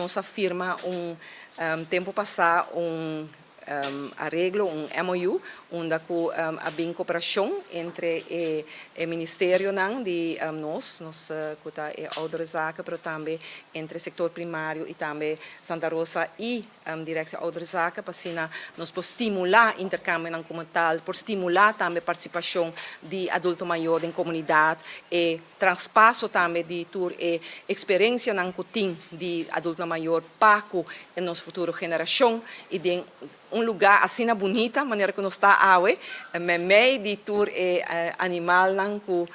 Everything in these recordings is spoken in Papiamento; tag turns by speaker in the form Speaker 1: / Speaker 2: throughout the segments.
Speaker 1: Nos a firma un tempo pasa un areglo, un MOU, unda cu a bin cooperacion entre e ministerionan di nos cu ta e ouderenzaken, pero tambe entre sector primario y tambe Santa Rosa y Directie Ouderenzaken, pa asina nos por stimula intercambionan como tal, por stimula tambe participacion di adulto mayor den comunidad, e traspaso tambe di tur e experiencianan cu tin di adulto mayor pa cu nos futuro generacion y den un lugar asina bunita manera cu nos ta awe, meimei di tur e animalnan cu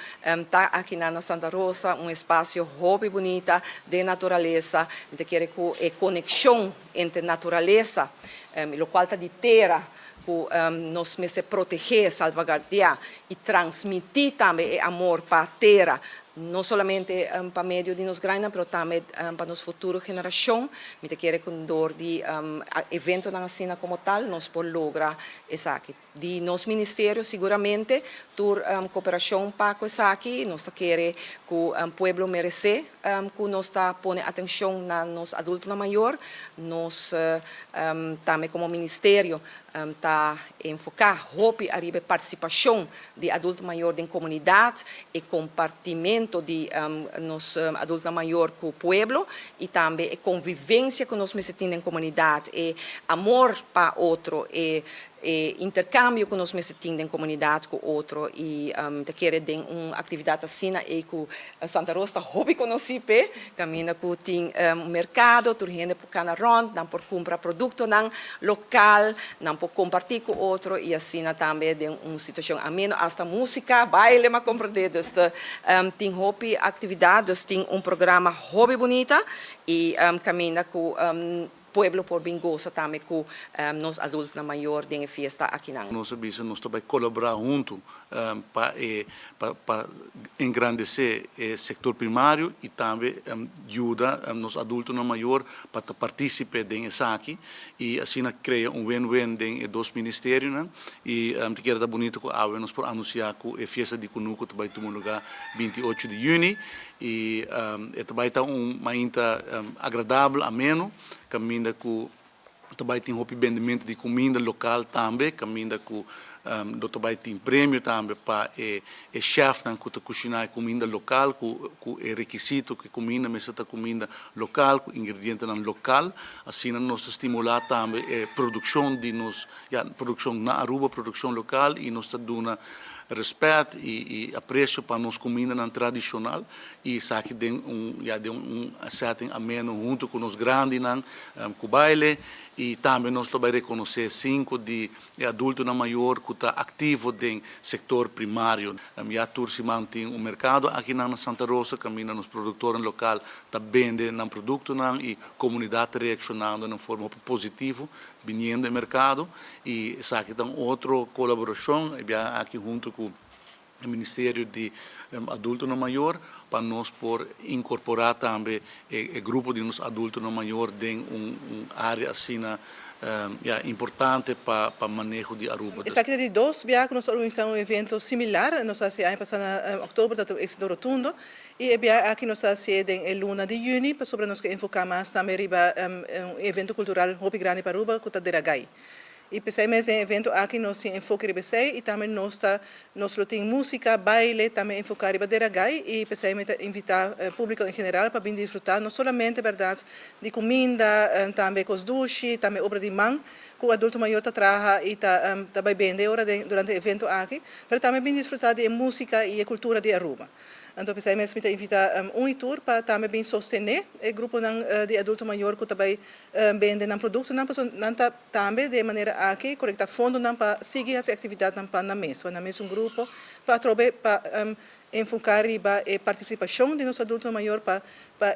Speaker 1: ta aki na Santa Rosa, un espacio hopi bunita di naturalesa. Mi ta kere cu e conexion entre naturalesa, locual ta di tera, cu nos mester protege, salvaguardia y transmiti tambe e amor pa tera, no solamente pa medio di nos grandinan, pero tambe pa nos futuro generacion. Mi ta kere cu door di eventonan asina como tal, nos por logra esaki. Di nos ministerio siguramente tur cooperacion pa cu esaki. Nos ta kere cu pueblo merece cu nos ta pone atencion na nos adultonan mayor. Nos tambe como ministerio ta enfoca hopi ariba participacion di adulto mayor den comunidad y compartimento di nos adulto mayor cu pueblo y tambe e convivencia cu nos mester tin den comunidad, e amor pa otro, e intercambio cu nos mester tin den comunidad cu otro. Y ta kere den un actividad asina e cu Santa Rosa ta hopi conoci p'e, caminda cu tin mercado, tur hende por cana rond, nan por cumpra productonan local, nan por comparti cu otro y asina tambe den un situacion ameno, hasta musica, baile m'a comprende. Dus tin hopi actividad, dus tin un programa hopi bunita y caminda cu pueblo por bin goza tambe cu nos adultonan mayor den e fiesta akinan.
Speaker 2: Nos a bisa nos ta bay colabora hunto pa engrandece e sector primario y tambe yuda nos adultonan mayor pa ta participe den esaki y asina crea un win-win den e dos ministerionan. Y ta kere ta bunito cu awe nos por anuncia cu e fiesta di Cunucu ta bay tuma lugar 28 di juni y e ta bay ta un mainta agradabel, ameno, caminda cu ta bay tin hopi bendimento di cuminda local tambe, caminda cu lo ta bay tin premio tambe pa e chefnan cu ta cushina e cuminda local, cu e requisito cu e cuminda mester ta cuminda local, cu ingredientenan local. Asina nos ta stimula tambe e produccion di nos, ja, produccion na Aruba, produccion local, y nos ta duna respet y aprecio pa nos cumindanan tradicional y esaki den un, ja, den un setting ameno hunto cu nos grandinan cu baile. Y tambe nos ta bay reconoce cinco di e adultonan mayor cu ta activo den sector primario. Ya tur siman tin un mercado aki na Santa Rosa, caminda nos productornan local ta bende nan productonan y comunidad ta reaccionando den forma positivo biniendo e mercado. Y esaki ta otro colaboracion ya aki hunto cu e Ministerio di Adultonan Mayor pa nos por incorpora tambe e grupo di nos adultonan mayor den un area asina, ja, importante pa maneho di Aruba.
Speaker 3: Esaki ta di dos biaha cu nos a organisa un evento similar. Nos a haci aña pasa na october, ta un exito rotundo. Y e biaha aki nos a haci den e luna di juni, pasobra nos ke enfoca mas tambe riba un evento cultural hopi grandi pa Aruba, cu ta Dera Gai. Y pesey mes den evento aki nos tin enfoke riba esey y tambe nos lo tin musica, baile, tambe enfoca riba Dera Gai. Y pesey mi ta invita publico en general pa bin disfruta no solamente, berdad, di cuminda, tambe cos dushi, tambe obra di man cu adulto mayor ta traha y ta bay bende ora durante e evento aki, pero tambe bin disfruta di e musica y e cultura di Aruba. Anto pesey mes mi ta invita un y tur pa tambe bin sostene e gruponan di adulto mayor cu ta bay bende nan productonan, pasobra nan ta tambe di manera aki colecta fondonan pa sigui haci actividadnan pa nan mes, pa nan mes un grupo, pa atrobe pa enfoca riba e participacion di nos adulto mayor pa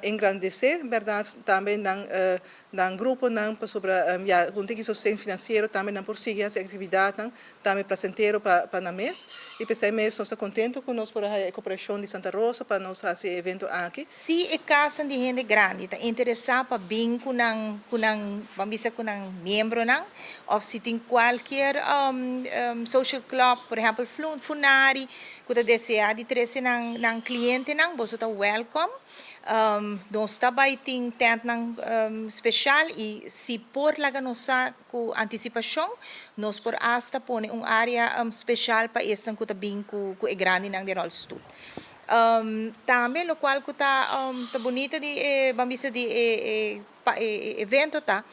Speaker 3: engrandece, berdad, tambe nan gruponan, pasobra, ja, cu tin sosten financiero tambe nan por sigui haci actividadnan tambe placentero pa nan mes. Y pesey mes nos ta contento cu nos por haya e cooperacion di Santa Rosa pa nos haci e evento aki.
Speaker 4: Si e cas di hende grandi ta interesa pa bin cu nan, ban bisa, cu nan miembronan, of si tin cualkier social club, por ehempel Funari, cu ta desea di trece nan clientenan, boso ta welcome. Nos tambe tin tent nan special y si por laga nos sa cu anticipacion, nos por hasta pone un area special pa esnan cu ta bin cu e grandi nan den rolstoel. Tambe lo cual cu ta bunita di ban bisa di pa e evento ta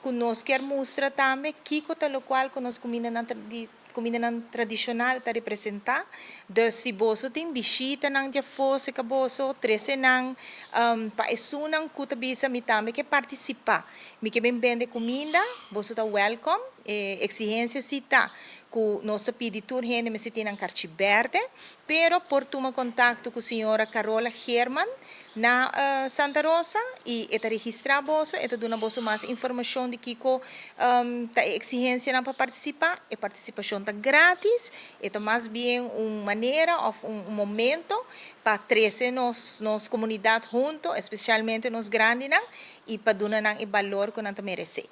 Speaker 4: cu nos kier mustra tambe kico ta lo cual cu nos cuminda nan di cuminda nan tradicional ta representa. Dus si boso tin bishita nan di afo, si boso trece nan pa esunnan cu ta bisa mi tambe kier participa. Mi kier bin bende cuminda, boso ta welcome. Exigencia si ta cu nos ta pidi tur hende mester tin un carchi berde, pero por tuma contacto cu señora Carola German na Santa Rosa y e ta registra boso, e ta duna boso mas informacion di kico ta exigencia pa participa. E participacion ta gratis, e ta mas bien un manera of un momento pa trece nos comunidad hunto, especialmente nos grandinan, y pa duna nan e balor cu nan ta merece.